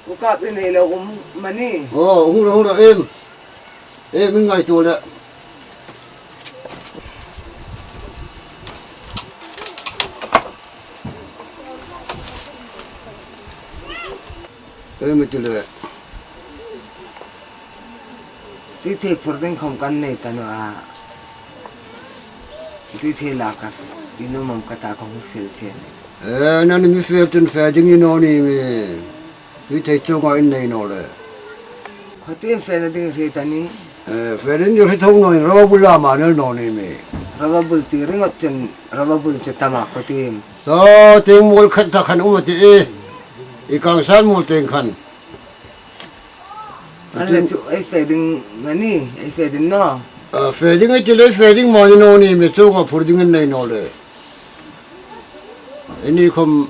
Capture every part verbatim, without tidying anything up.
U Kap, i nei lo um am a ni? Aw, hung ro, hung ro em. Em, i ngaituo le. Em, i ti le. Tui thei phur ding khom kan nei ta naw a. Tui thei la ka, i nuom am ka ta, ka hung sel che. E, nang mi fel chun fe ding i naw ni mi. Tui thei chuonga in nei naw le. Khuo tin fena ding hre ta ni. E, fe ding hre tho naw in, rubber bul am a nei naw ni mi. Rubber bul ti ringawt chun, rubber bul chu tam a khuo tin. Saw tieng muol khat ta khan um a ti e. I kang san muol tieng khan. A le chu ei fe ding a ni, ei fe ding naw. A, fe ding ei ti le, fe ding am a nei naw ni mi, chuonga phur ding in nei naw le. Eini khom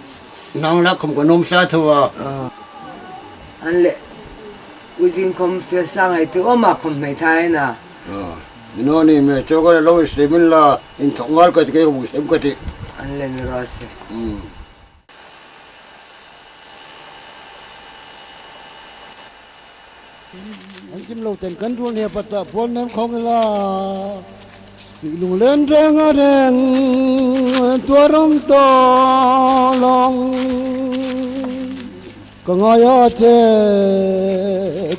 nang lak khom ka nuom sa tho a. A. A le, u zing khom fe sa ngai ti, u ma khom hmei thei a na. A. Ni naw ni mi, chuonga lo siem inla, inthawk ngal ka ti, kei khom siem ka ti. A le, ni raw se. Hmm. An kim lo ten kan ruol ni a pat a puon nem khawng la. Pi lung len reng a reng, tua ram ta long. Ka ngai a che,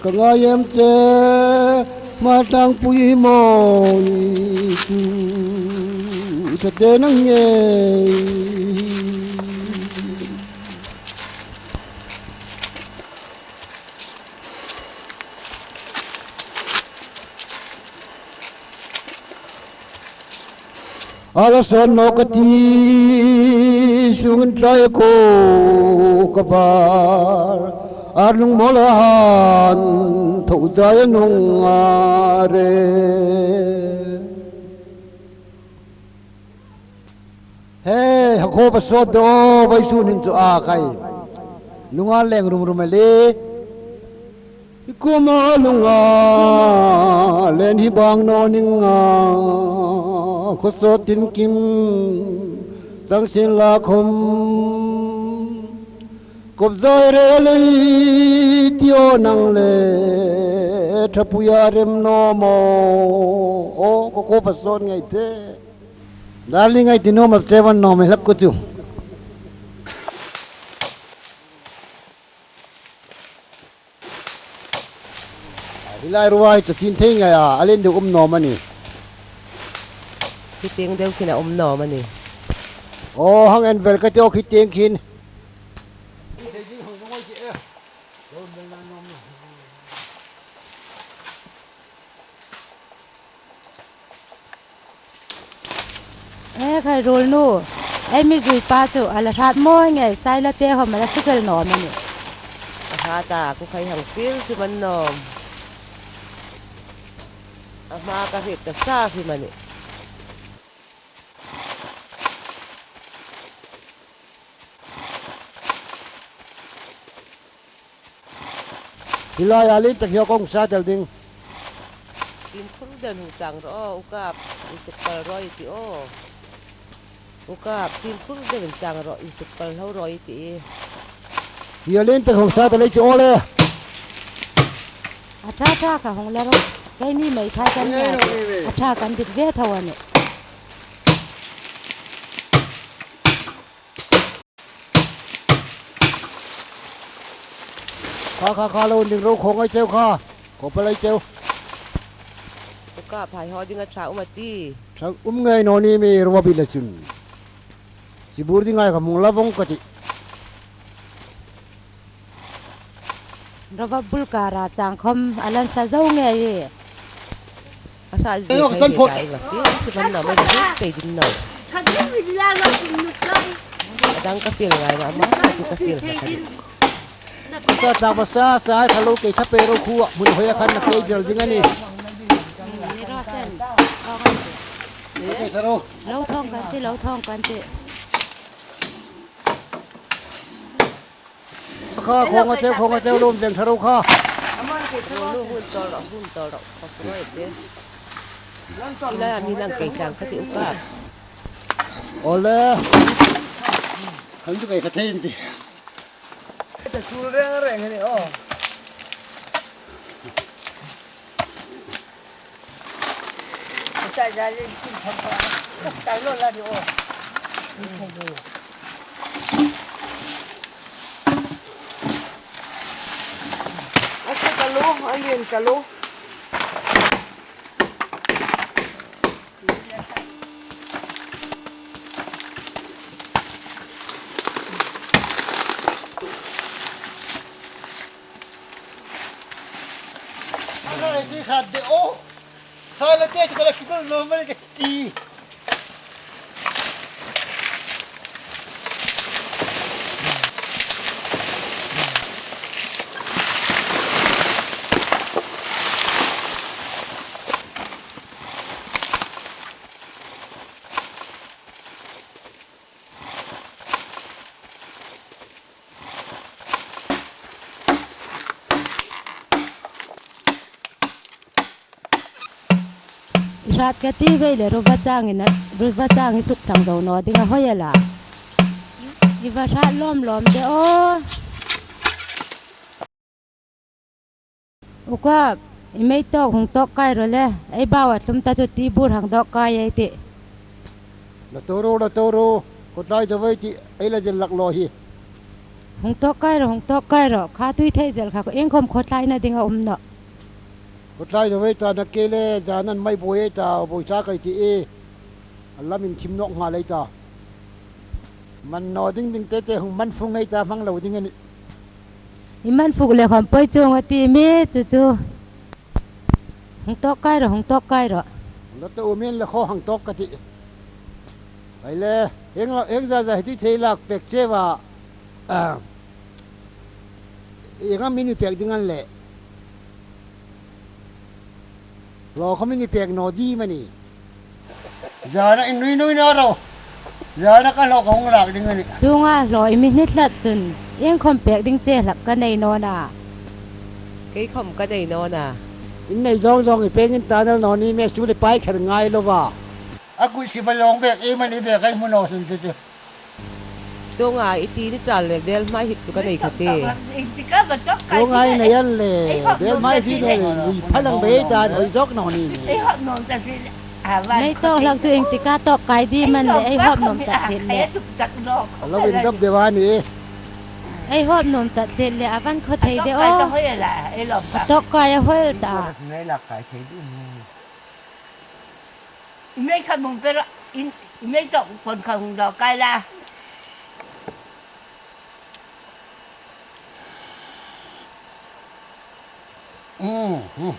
ka ngai em che, ma tang pui mawi tu, ta te nang ngei. A la sawn naw ka ti, sungin tlai ko ka bar, a lung mawl a han tho dai a nung a re. He, ha khuo pa sawt de aw, vawisun hin chu a kai. Lunga leng rum rum a le. I kuoma lunga len hi bang naw ning a, khuo sawt tin kim chang sin la khom. Kop zai re lei ti aw nang le, thapuia rem naw maw. Aw, ka khuo pa sawt ngai te. Darling, ngai ti naw maw, che van naw maw, hlak ko chu. Hi lai ruai chu chin thei ngai a, a len deu um naw am a ni. Khi tieng deu khin a um naw am a ni. Aw, hang en vel ka ti aw, khi tieng khin. E khai ruol nu, ei mi zui pa chu a la hrat mawi ngei, sai la te hom a la suk el naw am a ni. A hrat a, khuo khai hang fil chu man nawm. A hma ka hriet ta sa hi am a ni. Hi lai a lien tak hi kong sa tel ding. Tin khur den hung chang ro, u kap, insuk pal ro i ti aw. U kap, tin khur den hung chang ro, insuk pal hlo ro i ti. Hi a lien tak hung sa tel i ti aw le. A ṭha ṭha kha hung la ro. Keini mei phai kan ni a. A ṭha kan dit ve tho a ni. Kha, kha, kha, lo ding ro khawng ei cheu kha. Khaw pal ei cheu. U kap, phai haw ding a ṭha um a ti. Ṭha um ngei naw ni mi, ro a bil a chun. Chi bur ding ai kha hmang la vong ka ti. Rubber bul kara chang khom a la sa zo ngei. A sa zi kan phot. Ai, ma ti, ti ban na mai di, pe din na. A dang ka pil ngai ma, ma, ka pil ka di. Sa, sa, sa, sa, ai, kha lo kei tha pe ro khu, mun hoi a khan na kei jal ding a ni. Ni ro sen. Kei tha ro. Lo thong kan ti, lo thong kan ti. Kha, khawng a cheu, khawng a cheu, lum veng tha ro kha. Hun tol ro, hun tol ro, kha khuo e te. Ila mi nang kei tang ka ti u kap. Ole. Kan tu kei ka thei ti. Tul reng reng ni aw. Chai chai le tin thang pa. Chai lo la ni aw. A se ka lo, a lien ka lo. Ara, ti khat de o. Sala te ka la kikol lo mare ke ti. Hrat ka ti vei le ruva changin a, ruva chang i suk thang zo naw ding a hoi a la. I va hrat lawm lawm de aw. U Khuap, i mei tawk hung tawk kai ro le, ei bau a tlum ta chu ti bur hang dawk kai ei tih. La to ro, la to ro, khawtlai zo vei tih, ei la zel lak lo hi. Hung tawk kai ro, hung tawk kai ro, kha tui thei zel kha, iengkhom khawtlaina ding a um nawh. Khawtlai zo vei ta na ke le, zan an mai buoi ei ta, buoi ta kai ti e. A lam in thim nawk nghal ei ta. Man naw ding ding te te hung man fung ei ta hmang lo ding a nih. I man fuk le khom poi chuong a ti mi chu chu. Hung tawk kai ro, hung tawk kai ro. Hung tawk ta u min le khaw hang tawk ka ti. Ai le, heng lo, heng za za hi ti thei lak pek che va. Ah. Ieng am mi ni pek ding an le. Lo khom i ni pek naw di mani. Zana in nui nui naw ro. Zana ka lo ka hung lak ding a nih. Chunga lo i mi ni tlat chun. Iengkhom pek ding che hlak ka nei naw na. Kei khom ka nei naw na. In nei zawng zawng i pek in ta naw ni me su le pai kher ngai lo va. A kun si ba long bek e mani bek ai hmu naw sun chu chu. Chunga i ti ni tal le bel hmai hi chu ka nei kha ti. Chunga i nei an le bel hmai hi le lui phalang bei ta hoi zawk naw ni. Ei hop nuom ta si le. Mei tawk hlak chu ieng tika tawk kai di man le ei hop nuom ta thil le. Lo in dop de wa ni. Ei hop nuom ta thil le a van khaw thei de o. Tawk kai a hoi ta. Nei lak kai thei di. I mei kha mung pera, i mei tawk pon kha hung dawk kai la. Mm, mm.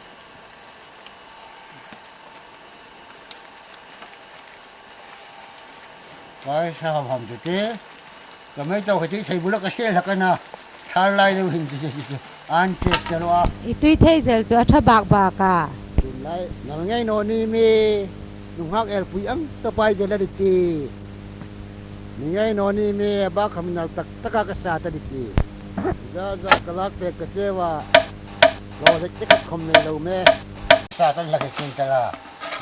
Kai sa ham ham te te. Ka mei tawk hi thei bula ka sel hlak a na. Thar lai deu hin ti ti ti. An tek ta lo a. I tui thei zel chu a ṭha bak bak a. Tun lai, nal ngei naw ni mi. Nunghak el pui ang ta pai zel a di ti. Ni ngei naw ni mi, a bak kham nal tak tak a ka sa ta di ti. Za za ka lak pek ka che va. Lo lek te ka khom nei lo me. Sa ta lak e chin ta la.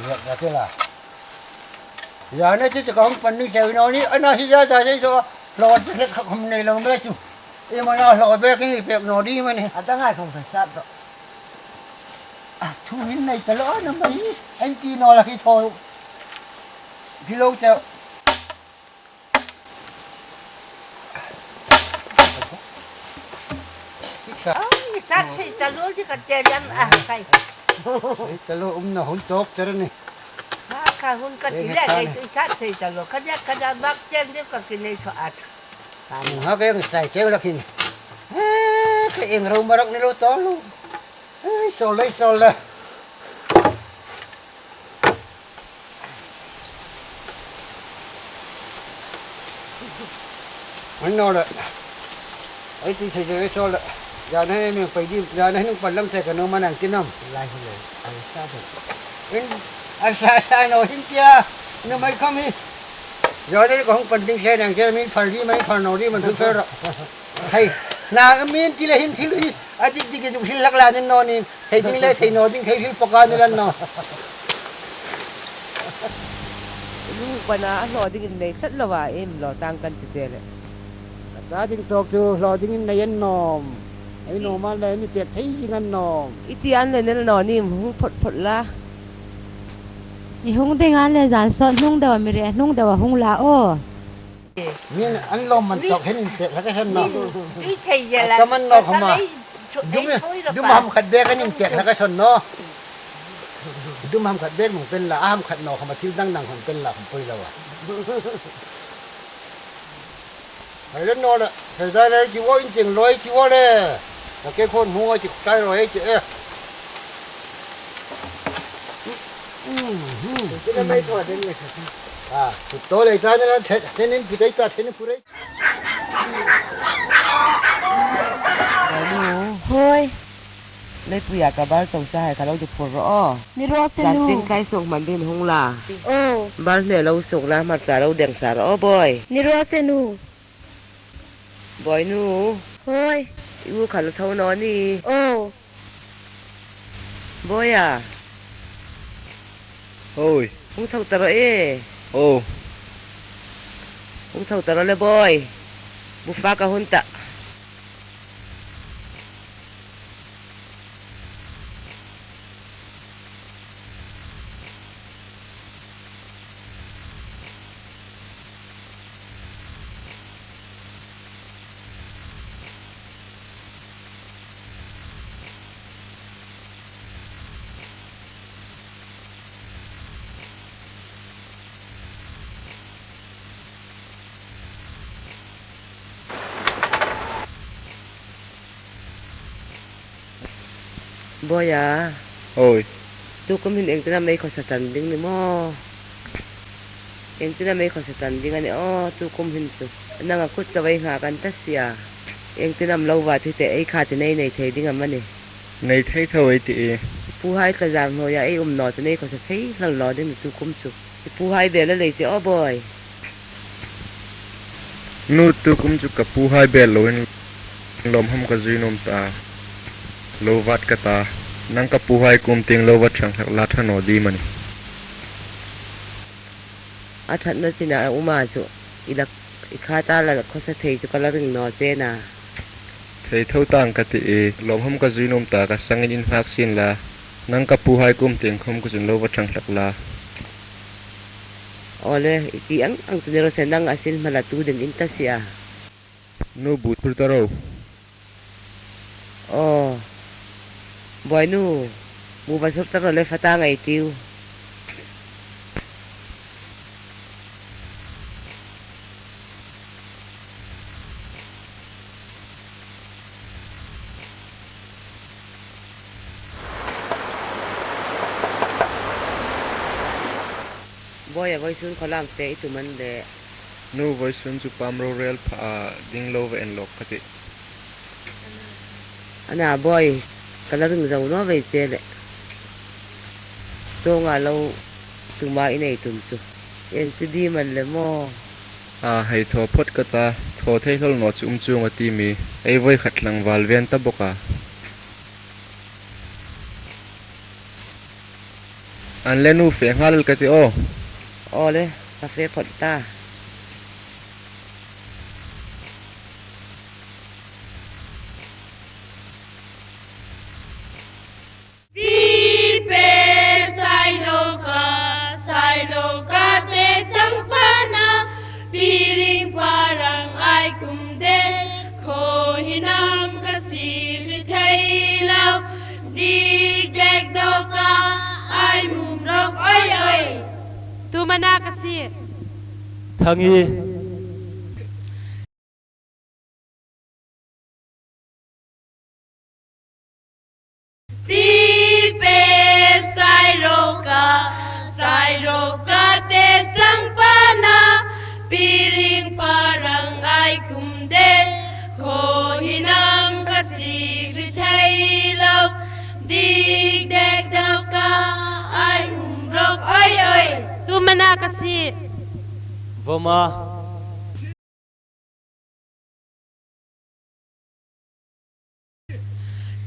Lek ta te la. Zana chu chu ka hung pan ding cheu naw ni, a na hi za za zai zo, lo chu le kha khom nei lo me chu. I ma na lo be kin i pek naw di ma ni. A ta ngai khom kha sat ro. A thu hin nei ta lo na mai, an ti naw la ki tho. Ki lo cheu. Ai, sat sei ta lo di ka te liam a kai. Sei ta lo um na hun tok ter ni. Kha, kha hun ka ti le, ei, ei, sat sei ta lo. Ka dia, ka dia bak chen de ka ki nei tho at. Ka mu ha ka ieng sai keu la khin. Eh, ka ieng ro marak ni lo to lo. Eh, sol le, sol le. An naw le. Ei ti thei thei saw le. Zan hin mi pei di, zan hin pal lam thei ka nuom a nang ti nam. Lai hi le. Ai sa de. In, ai sa sa naw hin tia. Nuhmei khom hi. Zan hin ka hung pan ding se nang tia mi phal di, mi phal naw di, man thu fer. Hei. Na mi ti le hin thil hi. A dik dik zuk hril hlak la ning naw ni. Thei ding le thei naw ding thei hril pawk a ni lan naw. Lu pana a hlaw ding in nei tlat lo a, em lo tang kan ti te le. Ka Ka ding tawk chu hlaw dingin nei an nawm. Ei nawm an le mi pek thei zing an nawm. I ti an le nel naw ni, hung phawt phawt la. I hung ding an le zan sawt hnung deu a mi re hnung deu a hung la aw. Min an lawm man tawk hen in pek hlak a san naw. Tui thei zia la. A tam an naw khawma. Dum, dum ham khat bek an in pek hlak a san naw. Dum ham khat bek nung pen la, a ham khat naw khawma thil dang dang hon pen la khawm poi lo a. Hai le naw le, hai dai le, ki wo in cheng loi, ki wo le. Ka ke khon hmu ngai chi kai roi chi e. Ina mai thaw den le kha. A, tu to le ta na, the, the nin pu dai ta, the nin pu rei. Hoi. Leipuia ka bal tong sa hai ka lo du phur ro. Ni ro se nu. Tin kai sok man din hung la. Oh. Bal ne lo sok la, hmarcha lo deng sa ro, boi. Ni ro se nu. Boi nu. Hoi. I u khan tho naw ni. Oh. Boi a. Hoi. Hung tho ta ro e. Oh. Hung tho ta ro le boi. Bu fa ka hun ta. Boi a. Oi. Tu kum hin engtin am ei khawsa ṭan ding ni maw? Engtin am ei khawsa ṭan ding a ni aw, tu kum hin chu. Nanga kut chau ei nghak an ta si a. Engtin am lo vat hi te ei kha ti nei nei thei ding am a ni? Nei thei tho ei ti e. Puhai tla zar hnuoia ei um naw chu nei khawsa thei hlak lo ding ni tu kum chu. I puhai bel a lei che aw boi. Nu, tu kum chu ka puhai bel loin lawm ham ka zui nuom ta. Lo vat ka ta. Nang ka puhai kuom tieng lo va ṭhang hlak la, ṭha naw ding am a ni? A ṭhatna china a um a chu. I lak, i kha ta la khawsa thei chu ka la ring naw che a. Thei tho tang ka ti e, lawm ham ka zui nuom ta, ka sangin in nghak sien la. Nang ka puhai kuom tieng khawm ka zui lo va ṭhang hlak la. Aw le, i ti ang ang chu ni ro se, nang a sin hma la tu ding in ta si a. Nu, bu sur ta ro. Aw. Boi nu, bu va sur ta ro le, fak ta ngai tiu. Boi a, vawisun khawlam te i tum an le. Nu, vawisun chu pam rorel pha a, ding lo va en lawk ka ti. A na boi, ka la ring zo naw ve che le. Chuong a lo tuma i nei tum chu. Ieng ti ding am a ni le maw? A, hei thaw phawt ka ta, thaw thei hlawl naw chu um chuong a ti mi. Ei voi khat tlangval ven ta bawk a. An le nu, fe nghal ka ti aw. Aw le, ka fe phawt ta. Pi pe Sailoka, Sailoka te changpana, Piringpa rang ai kum de, khaw hi nam ka si hre thei lo, dik dek dawka ai mum rawk oi oi. Tu am a na ka si. Thangi. Pi pe Sailoka, Sailoka te changpana, Piringpa rang ai kum de, khaw hi nam ka si hre thei lo, dik dek dawka ai mum rawk oi oi. Tu am a na ka si. Vawm a.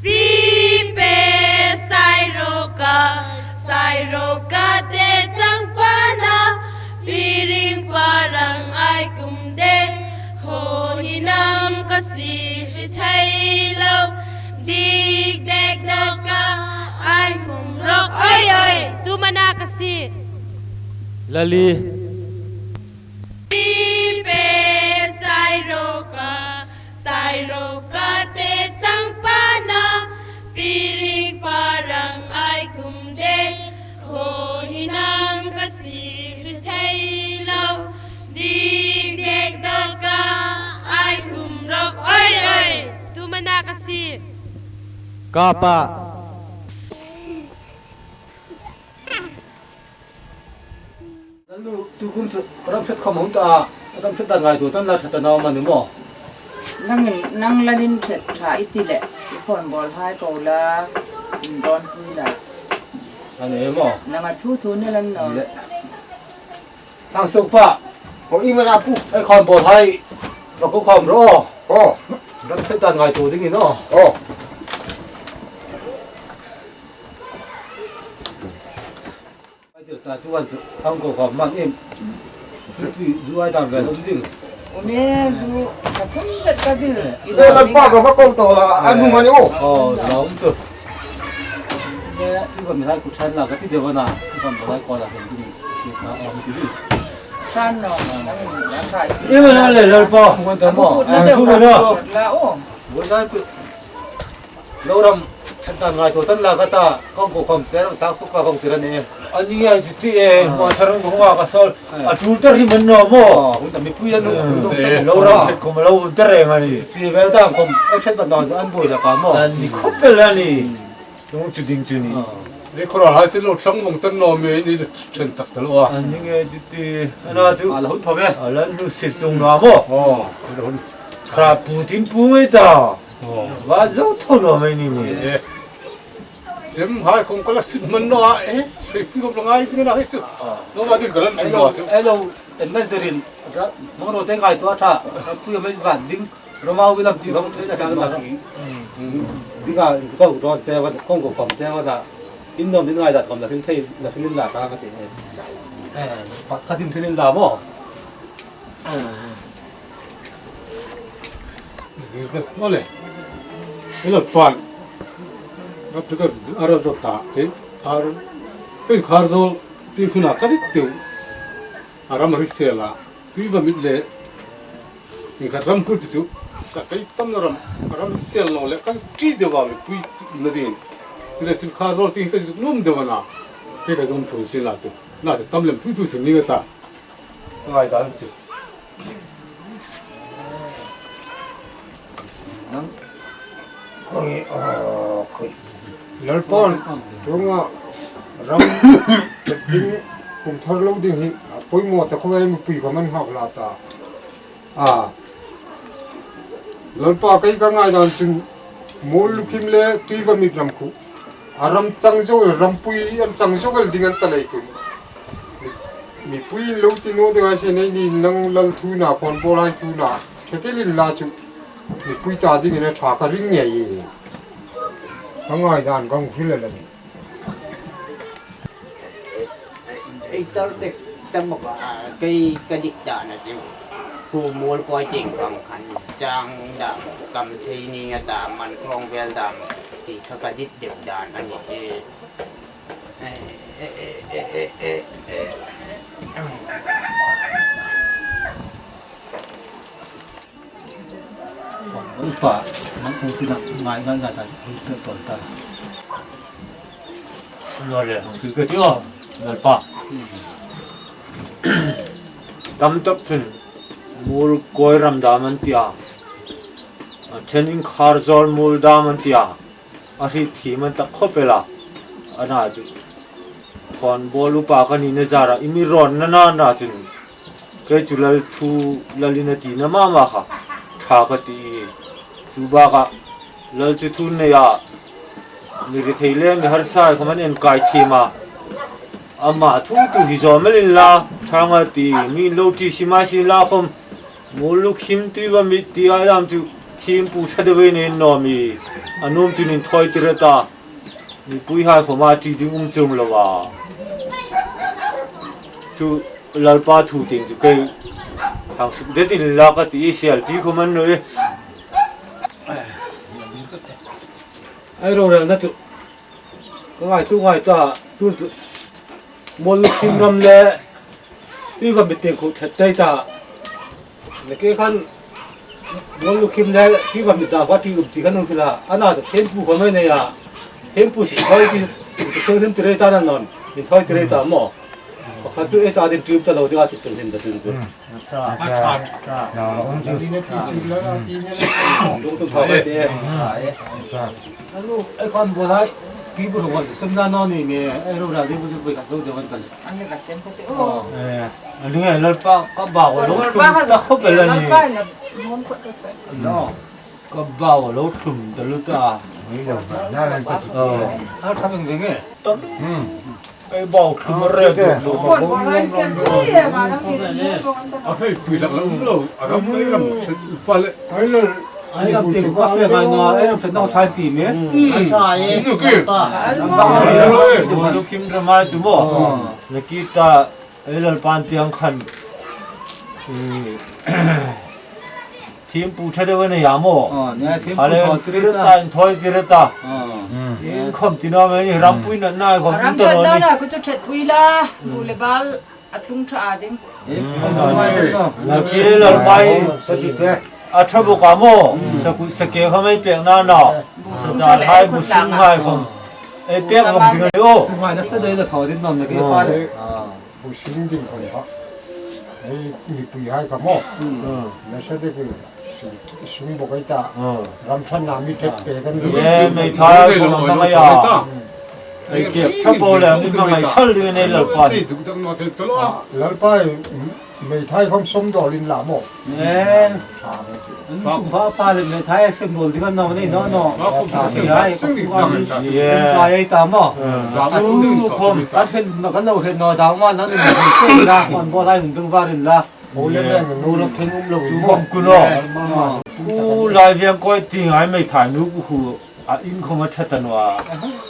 Pi pe Sailoka, Sailoka te changpana, Piringpa rang ai kum de, khaw hi nam Ti hre thei lo, dik dek dawka ai khum rawk. Oi, oi, tu mana ka sie. Lali. Ti pe sai rawka, sai rawka te changpana, piring parang ai khum dek, kho hi nang ka sie hre thei lo, dik dek dawka ai khum rawk. Oi, oi, tu mana ka sie. Ka pa. Nanu, tu kum chu ram ṭhat khawm hung ta, ram ṭhat dan ngaituo tan la ṭhat ta naw am a ni maw? Nangin, nang lalin ṭhat ṭha i ti le, i khawnbawlhai ko la, indawnpui la. A ni maw? Nanga thu thu ni lan naw. Le. Thang Suk pa. O, i mana pu. Ei khawnbawlhai, va ko khawm ro. O. Ram ṭhat dan ngaituo dingin aw. O. Ai, tu ta tu an chu, ang ko khawm man em. Zu pi, zu ai dam ve um ding. Um e, zu, ka thum zet ka bil. Eh, Lalpa, ka ko to la, an hung ani o. O, la um chu. Ki ko mi lai ku chan la, ka ti de wa na, ki ko mi lai ko la, ka ti de. Si ka, um, ti de. Chan no, nang ni na ka. Ni ma na le, Lalpa, hung an ta maw. Ku na de. Thu ma na. La o. Wa na chu. Lo ram ṭhat dan ngaituo tan la ka ta, kong ko khawm che ram tak suk ka kong ti ra ni. A ni nge chu ti e, ah, ma sa ram ko nga ka sawl. Eh. A tul ta ri man naw maw. Ah, hun ta mipui an, eh, lo ram ṭhat khawm lo hun ta reng a ni. Si vel dang khawm, a ṭhat dan dang an buoi la ka maw. A ni khawp el a ni. Hmm. Hnung chu ding chu ni. Ah. Ei khawralhai si lo thlang vawng tan naw me ni le ṭhen tak ta lo a. A ni nge chu ti, a na chu. A la hun thaw ve. A la hnu si sung naw maw. Oh, a la hun. Kha pu tin pu ngei ta. Oh. Va zo tho lo mai ni mi. Eh. Chem hai kong kala sut man no a, eh. Hei pi kong la ngai tin na hei chu. Ah. No va dir kalan tin no chu. Hello, en mai zerin. Ra, mo ro te ngai to tha. Pu ya mai va ding. Roma u lam ti kong te ta ka na. Ding a, ko ro che va, kong ko kom che va da. In nom in ngai da kom la kin thei, la kin la ka ka te. Eh, pa ka tin thei la mo. Eh. Ole. Ilo pan. Rap tu ka ara do ta. Eh, ar. Eh, khar zo tin khuna ka dit tu. Aram ri sela. Tui va mit le. Inkhat ram khu chu chu. Sa kai tam na ram. Ram sel naw le kan ti de va mi pui na din. Chu le chu kha zo tin ka chu num de va na. Ke ka dum thu sin la chu. Na chu tam lem thu thu chu ni ta. Ngai dan chu. Nang. Khoi, oh, khoi. Lalpan, tunga ram, ding, kum thar lo ding hi, a poimaw ta khawm ei mipui khawm an nghak la ta. A. Lalpa kei ka ngai dan chun, Muollukhim le Tuivamit ram khu. A ram chang zo, rampui an chang zo el ding an ta lei khun. Mi, mipui lo ti naw ding a si nei ni nang lal thu na, khawnbawlhai thu na, thetel in la chu. Mipui ta dingin a ṭha ka ring ngei. Ka ngai dan ka hung hril a la ni. Ei tar dek ta mawk a, kei ka dit dan a chu. Khu muol kawi ting bang khan chang dam, kam thei ni a dam, man kawng vel dam, ti kha ka dit deu dan a ni e. Upa, nang ung tina ngai ngai ngai ta, ung tina ton ta. Lo le, ung tina ka ti o, Lalpa. Tam tak chun, muol kawi ram dam an ti a. A thenin khar zawl muol dam an ti a. A hriet thiem an ta khawp el a. A na chu. Khawnbawl upa ka nina zara i mi rawn na na na chun. Kei chu lal thu, lalin a tina mama kha. Ṭha ka ti. Chu baka lal chu thu nei a. Mi rethei le mi harsa khawm an en kai thiem a. Ama thu tu hi zawm el inla. Ṭha nga ti. Mi lo ti si mai si la khawm. Muollukhim Tuivamit ti ai dam chu thiempu ṭha deuin ei nawm a. A nuom chun inthawi tir a ta. Mipuihai khawma ṭi ding um chuong lo a. Chu Lalpa thu tieng chu kei hang suk det inla ka ti, i sial chi khawm an naw e. Ei rorelna chu ka ngaituo ngai ta, tu chu Muollukhim ram le Tuivamit tieng khu ṭhat tei ta. Nakie khan Muollukhim le Tuivamit dam kha ṭi um ti khan um kila. Ana ta thempu khom ei nei a. Thempu si thoi ti, ti thil hrim ti rei ta nan non. Min thoi ti rei ta maw. Pakhat chu ei ta ding ṭi um ta lo ding a suk thil hrim ta chun chu. Ṭha, ṭha, ṭha. Ṭha, ṭha. Ṭha, ṭha. Ṭha. Ṭha. Ṭha. Ṭha. Ṭha. Ṭha. Ṭha. Ṭha. Alo, ei khan bo lai, ki bu ro wa sem na no ni me, ei ro ra de bu bu ka zo de wan kan. An ni ka sem ka te. Oh. Eh, ani nge Lalpa ka ba wa lo. Lalpa ka zo. Ta kho pe la ni. Lalpa na mon ko ta sa. No. Ka ba wa lo thum ta lu ta. Ni lo na lan ta. Oh. A tha beng beng e. Ta. Hmm. Ei bau thum re. A hei pui lak la um lo, a ram ei ram chen pa le. Ei ram tieng ka fe ngai naw, ei ram chen naw thai ti me. A ṭha e. Nu ki. Lalpa. Lalpa. Muollukhim ram a chu maw. Oh. Nakie ta, ei Lalpan tieng khan. Eh, thempu ṭha deu a nei a maw. Oh, nia thempu. Ale, thoi ti rei ta. Thoi ti rei ta. Oh. Hmm. Inkhom ti naw me ni, rampui na na khom ti ta naw ni. Ram ṭhat na na ku chu ṭhat pui la. Hmm. Bu le bal a tlung ṭha a ding. Eh, hmm. Nakie Lalpa hi. Sa ti te. A ṭha bok a maw. Hmm. Sa ku, sa ke khom ei pek na na. Bu sa tlung ta ṭha le hai khut bu la sung nga hai khom. Ei pek khom ding a ni o. Sung hai na sa dei la thoi ding naw nakie pa le. Ah. Bu sung ding khom kha. Ei mipuihai kha maw. Hmm. Nasa deu ki sung, sung bok ei ta. Hmm. Ram ṭhatna mi ṭhat pek kan. Eh, meithai khom hmangai a. Hmm. Ei ke ṭha po le mi hmangai thal ding a ni Lalpa. Lalpa, meithai khom sawm dawl inla maw. Eh. An sum pha pha le meithai sum dawl ding a ni naw ni naw. Fa fu pha sum pha sum ni ta. Yeah. Ka ei ta maw. Za a tu khom. Ka ṭhen naw, ka lo ṭhen naw ta ma na ni. Ka kon bo lai hung ding var inla. Bo le leng nu lo theng um lo in. Tu khom ku naw. Yeah, ma ma. Ku lai viang koi ti ngai meithai nu ku hu. A inkhom a ṭha ta naw a.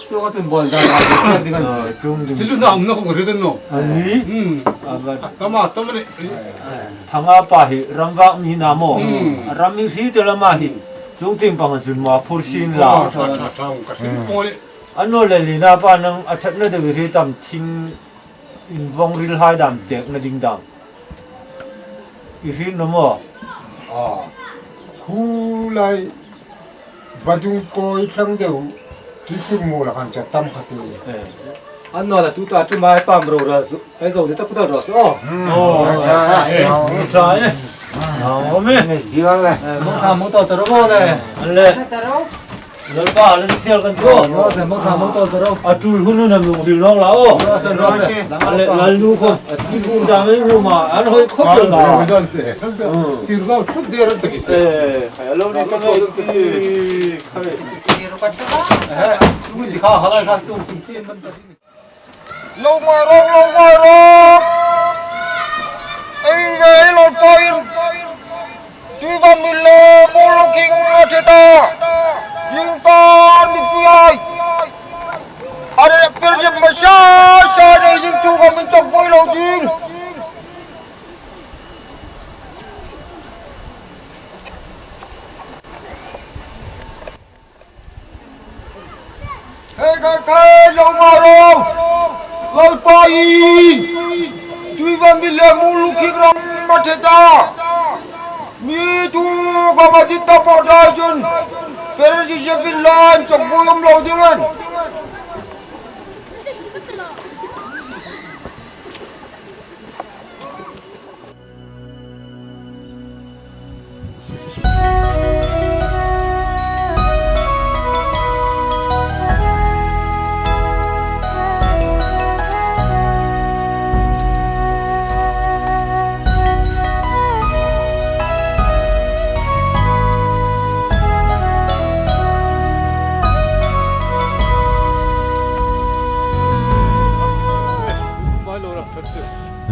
Chuong a chun bawl dan a ding an. Ah, chuong ding. Silu na um na khom ri dan naw. A ni? Hmm. A ba. A tama, tama ni. Thanga pa hi ram vak mi na maw. Hmm. A ram mi hi te lama hi. Chuong tieng pang chun ma phur sin la. Oh, ṭha, ṭha, ṭha, ka hre po le. A naw le li na pa nang a ṭhatna deu hi tam thing. Invawng ril hai dam chekna ding dam. I hriet naw maw? Ah. Khu lai vadung koi tlang deu. Ti khu mu la kan cha tam kha ti. Eh. An naw la tu ta tu mai pam ro ra su. Ai zo ni ta ku ta ro su. Oh. Hmm. Oh. Ṭha, eh. Ṭha, eh. Ah, o me. Ni di le. Eh, mo tha mo to ta ro le. Le. Lalpa, le thiel kan thaw. Ro se, mo tha mo to ta ro. A tul hun na lung ril nawk la o. Ro se, ro se. Le, lal nu khom. I bu dam ei ru ma, an hoi khop la. Ro se. Hmm. Sir lo thut der an ta ki. Eh, hai lo ni ka mai ki. Khai. Eh, tu di kha halai kha tu chung tien man ta. Lo ngai ro, lo ngai ro. Ei ve, ei Lalpa in. Tuivamit le Muollukhim a ṭhe ta. Jingkar a ni pi ai. A re per je ma sa sa nei jing tu ka min chok boi lo ding. Hei, hei, hei, lo ngai ro. Lalpa in. Tuivamit le Muollukhim ram a ṭhe ta. Mi tu ka ma dit ta po dai chun. Perezi se bin lan chok boi um lo ding an.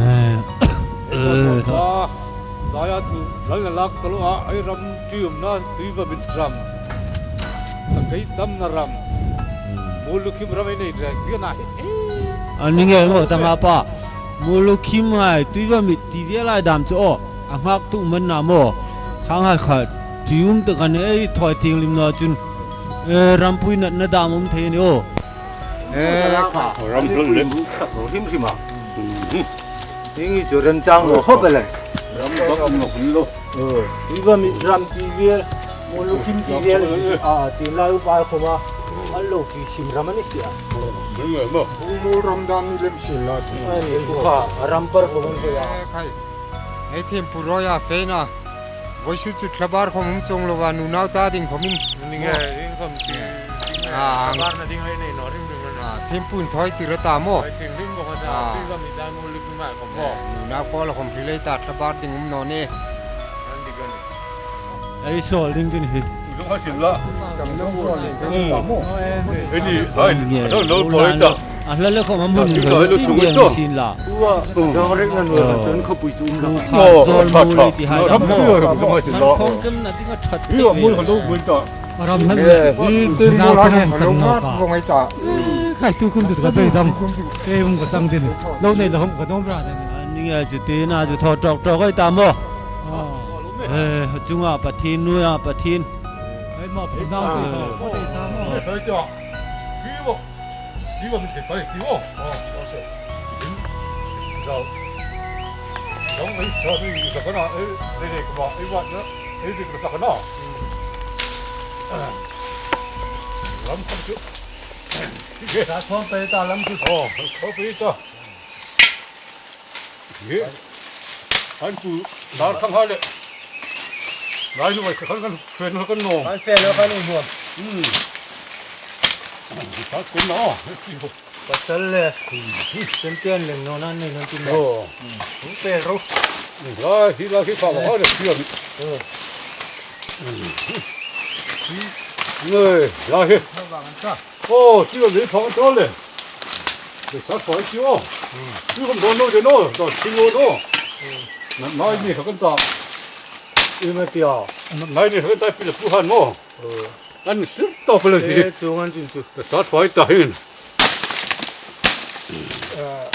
Eh, eh. Saya tu, lal na lak talo a, ei ram ṭiumna Tuivamit ram. Sakai damna ram. Muollukhim ram ei nei rek, dia na hi. A ni nge maw, Thanga pa. Muollukhim hai, Tuivamit ti ve lai dam chu o. A nghak tu man na maw. Thang hai kha, ṭium tak an ei thoi tieng lim na chun. Eh, rampui natna dam um thei ni aw. Eh, kha. Ram hlun le. Hrim hrim a. Hieng hi chu remchang lo khop el a. Ram bak um lo. Eh, hi va mi ram ti vel, Muollukhim ti vel, a, ti lai upa khoma. An lo ti sim ram a ni si a. Muol ram dam ni lem si la. Ai, ni ku kha, ram par khom an hoi a. Eh, khai. Ei thempu roi a fe na. Voisu chu thlabar khom hung chuong lo va, nunau ta ding khomin. Ni nge, ding khom ti. Ah, ang. Thlabar na ding hei nei naw rim rim na. Ah, thempu'n thawi tir a ta maw? Thawi tir rim bawk a ta. Ah. Ti va mi dan Muollukhim a khom maw? Nunau pawl khom hrilei ta thlabar ding um naw ni. An dik a ni. Ei sawl ding ding hi. Zong ha sin la. Tam na sawl ding ta maw? Ei ni, hai, lo lo poi ta. A hla le khom a mun ni lo lo sung to. Sin la. Ua, dawng rek na nuoi kan chun khawpui chu um lo. Kha zawl mu le ti hai dam maw. Ram khawng kem na ding a ṭhat. Hi a mun kha lo bun ta. Ram nan le. Hi tin mu la kan lo ma ko ngai ta. Khai tu kum tu ka bei dam. Ei um ka sang din. Lo nei lo hom ka dom ra ni. Ni a chu ti na chu thaw ṭawk ṭawk ai ta maw. Eh, chunga Pathien, nuoia Pathien. Ei maw, Pathien nau ti. Hoi ta. Hi va. Hi va mi thei pai ti o. Zau. Zau ei sa ni sa kana, ei, ei, ei, ka ba, ei, va na, ei, ei, ka sa kana. Lam khom chu. Sa khom pei ta lam chu. Oh, khom pei ta. Ye. An pu dar thang ha le. Lai nu ai kan kan fen kan no. Kan fen kan no. Hmm. Sa kun no. Pasal le. Ten ten le no nan ne nan tin. Oh. Hmm. Pel ro. La hi la hi pa ha le. Oh. Nge, la hi. Aw, ti lo le phang to le. Le sa thoi ti aw. Ti khom don no de no, don ti no no. Na, nai ni kha kan ta. I ma ti a. Nai ni kha kan ta pi le pu han no. An sir to ko le ti. Eh, tu ngan tin tu. Le sa thoi ta hin. Eh.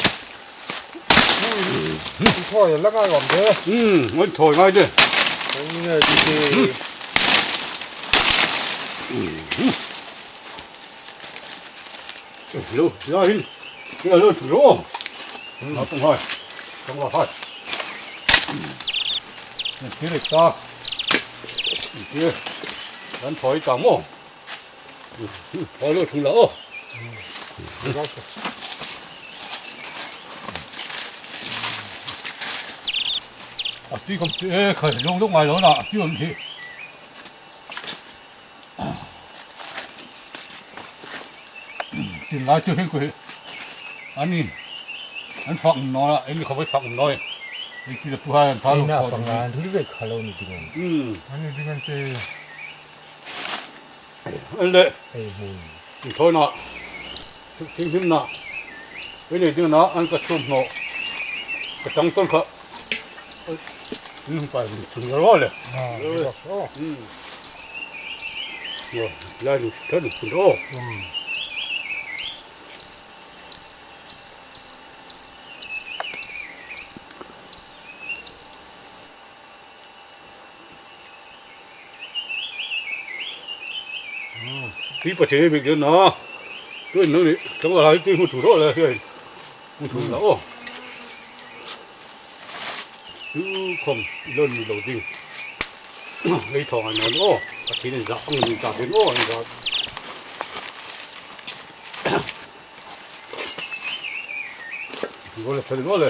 Thoi la ngai om de. Hmm, ngai thoi ngai de. Ngai ti ti. Lo, ya hin. Ya lo, lo. Hmm. A tung hai. Tung hai. Ti le ta. Ti. Kan thoi ta mo. Thoi lo thung la o. A ti khom ti, eh, khai lo lo ngai lo na, a ti om hi. Tin lai chu hin ko hi. Ani. An fak naw la, an khawvai fak naw. Ei ki pu hai an pha lo. Ina ko panga ni. An ri ve kha lo ni ding an. Hmm. Ani ding an te. An le. Ei hun. Thoi na. Thing him na. Ei le ding na an ka chum no. Ka tang ton kha. Hmm, pa, hmm, chung ro le. Ah, ro. Hmm. Ro, la lu, ta lu, chung ro. Hmm. Hmm. Ti pa che mi ge na. Tu no ni, ka wa ti hu tu ro le, hu tu la o. Tu khom lon mi lo ding. Lei thawng an lo. Ka thinin za ang ni ta ding o, za. Go le, thal go le.